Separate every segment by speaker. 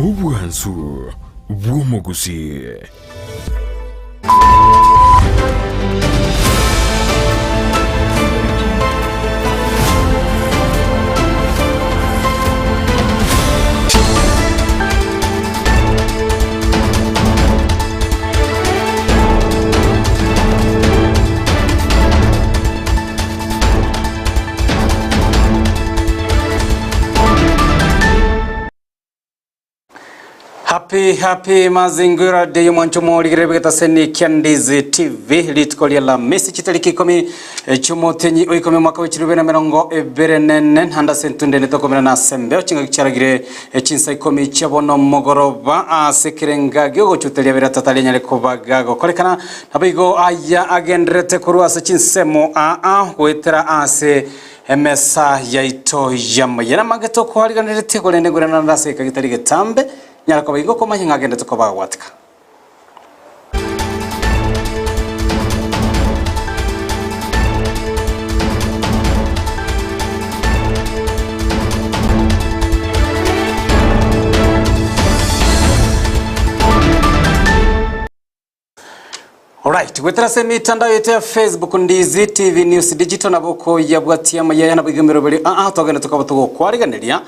Speaker 1: Obwansu bw'omogusii.
Speaker 2: Happy happy mazingira day omwancho omorigereri bw'egetaseni kia Ndizi TV rituko ria Alhamisi chitariki ikomi chi'omotenyi o ikomi omwaka bwe chilifu 2024 naende ase entunde netokomera na ase embeo chingaki chiaragire chinsa ikomi chia bono mogoroba ase ekerenga giogochuteria bire tatari anyare koba gagokorekana Naboigo aya agendererete korwa ase chinsemo aa goetera ase emesa yaito y'amaiga. Namange tokoariganeretie, korende ngwere naende ase egeka getari getambe, nyara koba igo komanya ng'a agenderete koba agwatika. Alright, gwetera ase emitandao yaito ya Facebook Ndizi TV News Digital nabo okoyabwatia amayaya nabo iga emeroberi aa togende tokaba togokwariganeria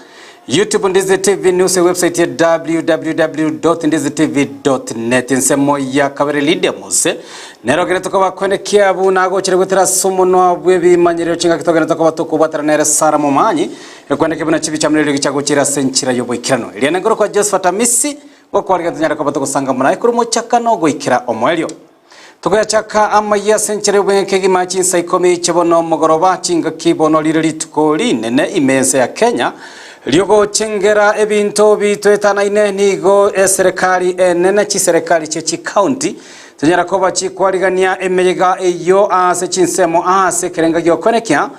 Speaker 2: YouTube Ndizi TV News website ya www.ndizitv.net ensemo ya kabere Lydia Mose nero ogende tokoba kwenekia buna agochire gwetera ase omonwa bw'ebimanyerero chingaki togende tokoba tokobwatana nere Sarah Momanyi ekweneke buna chibicha muna eriogi chiagochire ase enchera y'oboikeranu eria nengoro kwa Josephat Amisi Gokwarigania tonyare koba togosangamana aye korwa omochakano goikera omoerio. Togoyachaka amayia ase enchera y'obweng'e kegima chinsa ikomi chia bono mogoroba, chingaki bono rire rituko rinene ime y'ense ya Kenya riogochengera ebinto bitoetanaine nigo eserekari enene chiserekari chie chikaunti tonyara koba chikwarigania emeyega eyio ase chinsemo ase ekerenga giokwenekia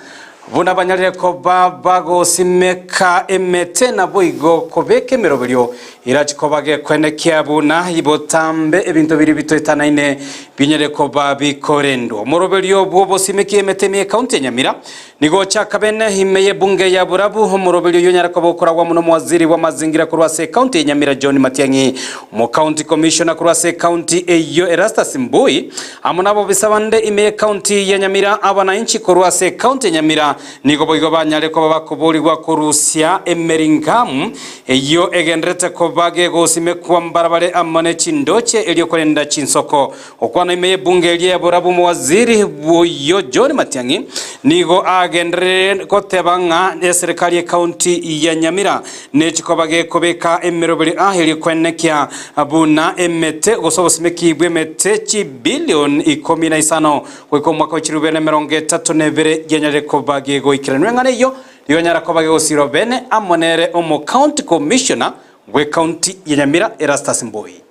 Speaker 2: Buna banyarire koba bagosimeka emete, naboigo kobeka emeroberio erache koba gekwenekia buna botambe ebinto biria bitoetanaine binyare koba bikorendwa. Omoroberio bw'obosimeki emete ime y'Ekaunti ya Nyamira nigo ochaka bene ime y'ebunge ya Borabu. Omoroberio oyio onyare koba okoragwa mono omowaziri bw'amazingira korwa ase Ekaunti ya Nyamira John Matiang'i, Omokaunti Commissioner korwa ase Ekaunti eyio Erastus Mbui, Amo nabobisa bande ime y'Ekaunti ya Nyamira, abanainchi korwa ase Ekaunti ya Nyamira nigo boigo banyare koba bakoborigwa korusia emeringamu eyio egendererete koba gegosimekwa mbarabare amo ne chindoche erio korenda chinsoko. Gokwana ime y'ebunge eria ya Borabu omowaziri bw'oyio John Matiang'i nigo agendererire goteba ng'a eserekari y'Ekaunti ya Nyamira Nechikoba gekobeka emeroberi aa erio kwenekia buna emete gose obosimeki bw'emete chibilion 15 goika omwaka o chilifu bibere na emerongo etato na ebere gianyarire koba gegoikeranwa. Eng'ana eyio nigo enyara koba gegosirwa bene amo nere omo county commissioner bw'ecounty ya Nyamira Erastus Mbui.